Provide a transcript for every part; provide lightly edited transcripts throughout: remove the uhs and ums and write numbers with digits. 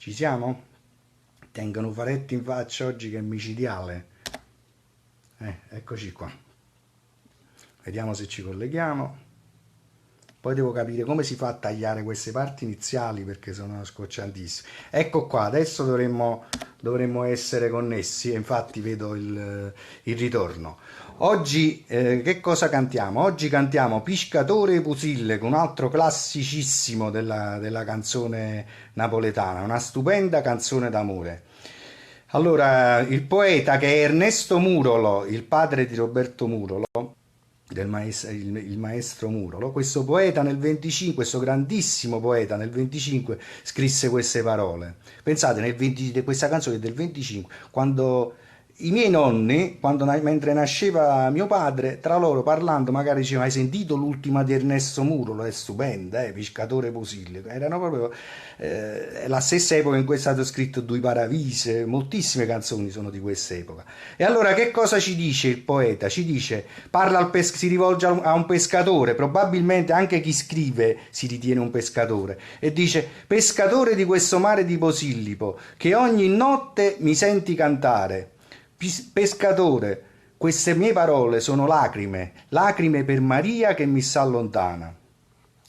Ci siamo? Tengo nu faretto in faccia oggi che è micidiale. Eccoci qua. Vediamo se ci colleghiamo. Poi devo capire come si fa a tagliare queste parti iniziali perché sono scocciantissime. Ecco qua, adesso dovremmo essere connessi e infatti vedo il ritorno. Oggi che cosa cantiamo? Oggi cantiamo Piscatore Pusilleco, un altro classicissimo della canzone napoletana, una stupenda canzone d'amore. Allora, il poeta che è Ernesto Murolo, il padre di Roberto Murolo, del il maestro Murolo, questo poeta nel 25, questo grandissimo poeta nel 25 scrisse queste parole. Pensate, nel 20, questa canzone è del 25, quando i miei nonni, mentre nasceva mio padre, tra loro parlando magari dicevano: hai sentito l'ultima di Ernesto Murolo? È stupenda, Piscatore Posillipo. Erano proprio la stessa epoca in cui è stato scritto Dui Paravise, moltissime canzoni sono di quest'epoca. E allora che cosa ci dice il poeta? Ci dice, parla al si rivolge a un pescatore, probabilmente anche chi scrive si ritiene un pescatore, e dice: pescatore di questo mare di Posillipo, che ogni notte mi senti cantare. Pescatore, queste mie parole sono lacrime, lacrime per Maria che mi sta lontana.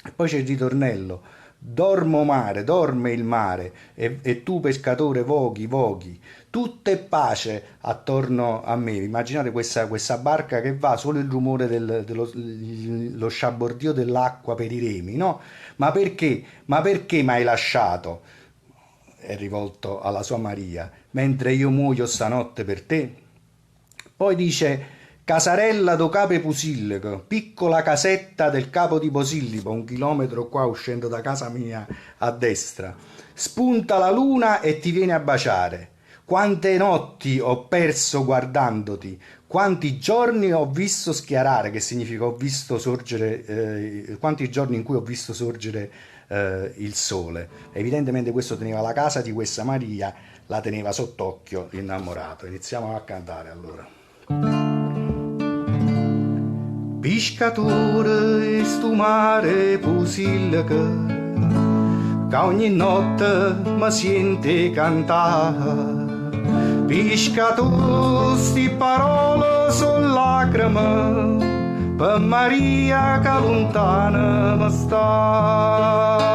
E poi c'è il ritornello: dormo mare, dorme il mare, e tu pescatore voghi, voghi, tutto è pace attorno a me. Immaginate questa barca che va, solo il rumore del, dello, lo sciabordio dell'acqua per i remi, no? Ma perché? Ma perché m'hai lasciato? È rivolto alla sua Maria, mentre io muoio stanotte per te. Poi dice: casarella do capo Posillipo, piccola casetta del capo di Posillipo, 1 chilometro qua uscendo da casa mia a destra. Spunta la luna e ti viene a baciare. Quante notti ho perso guardandoti, quanti giorni ho visto schiarare, che significa ho visto sorgere, quanti giorni in cui ho visto sorgere il sole. Evidentemente questo teneva la casa di questa Maria, la teneva sott'occhio l'innamorato. Iniziamo a cantare allora. Piscatore stu mare Posillipo, che ogni notte mi sente cantare. Piscatore, sti parole son lacrime per Maria che lontana mi sta.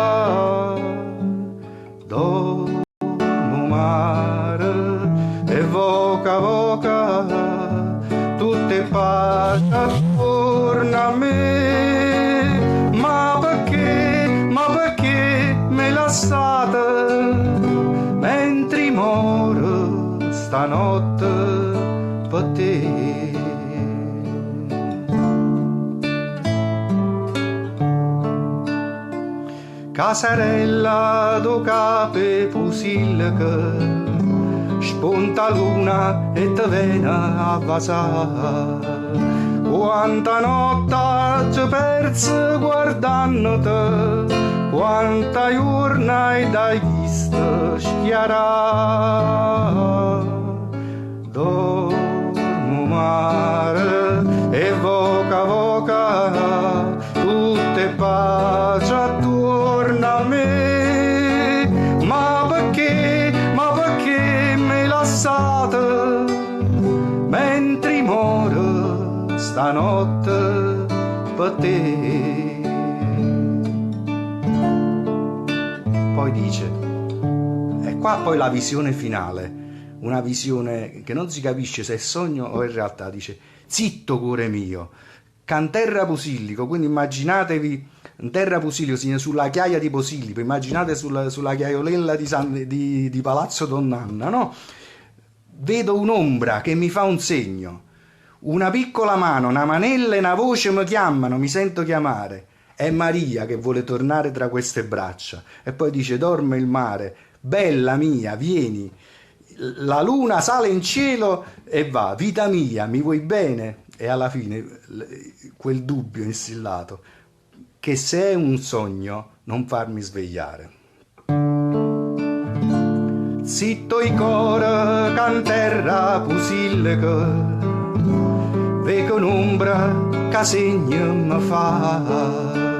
Dormo mare e voca voca, tutte pace attorno a me. Ma perché, ma perché me lasciate mentre moro stanotte per te? Casarella do capo Posillipo, spunta luna e te viene a vasare. Quanta notte ci persi guardandoti, quanta giornata hai dai visto schiarare. Dormo mare e voca voca, tutte pace attorno a me. Ma perché, ma perché me lasciate mentre moro stanotte per te? Poi dice, e qua poi la visione finale, una visione che non si capisce se è sogno o è realtà, dice: zitto cuore mio, canterra Posillipo, quindi immaginatevi in terra Posillipo, significa sulla chiaia di Posillipo, immaginate sulla chiaiolella di Palazzo Donn'Anna, no? Vedo un'ombra che mi fa un segno, una piccola mano, una manella e una voce mi chiamano, mi sento chiamare. È Maria che vuole tornare tra queste braccia. E poi dice: dorme il mare, bella mia, vieni. La luna sale in cielo e va, vita mia, mi vuoi bene? E alla fine quel dubbio instillato, che se è un sogno non farmi svegliare. Zitto i cor canterra Posillipo, veco un'ombra che segno mi fa.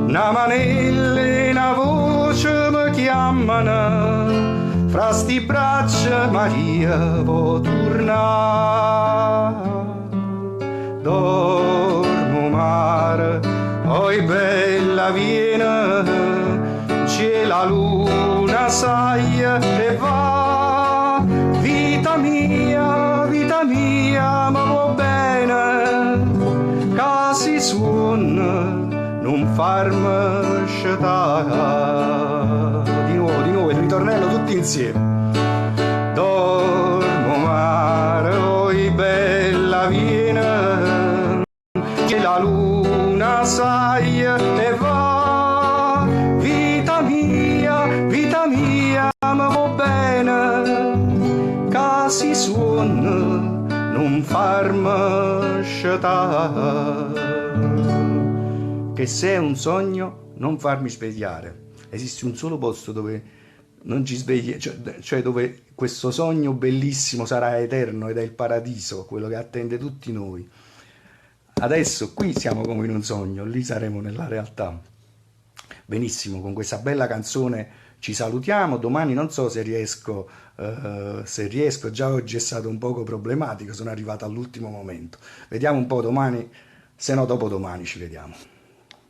Una manella e una voce mi chiamano, Fra sti braccia Maria vo' turnà. Dorme 'o mare, oj bella viene, 'ncielo 'a luna saglie e va. Vita mia, vita mia, me vuò bene, ca si suonno nun farme scetà. Di nuovo, di nuovo, il ritornello tutti insieme. Dorme 'o mare, oj bella viene, che la luna saglie e va. Vita mia, vita mia, me vuò bene, ca si suonno nun farme scetà. Che se è un sogno, non farmi svegliare. Esiste un solo posto dove non ci svegli, cioè dove questo sogno bellissimo sarà eterno ed è il paradiso, quello che attende tutti noi. Adesso qui siamo come in un sogno, lì saremo nella realtà. Benissimo, con questa bella canzone ci salutiamo. Domani non so se riesco, se riesco, già oggi è stato un poco problematico, sono arrivato all'ultimo momento. Vediamo un po' domani, se no dopodomani ci vediamo.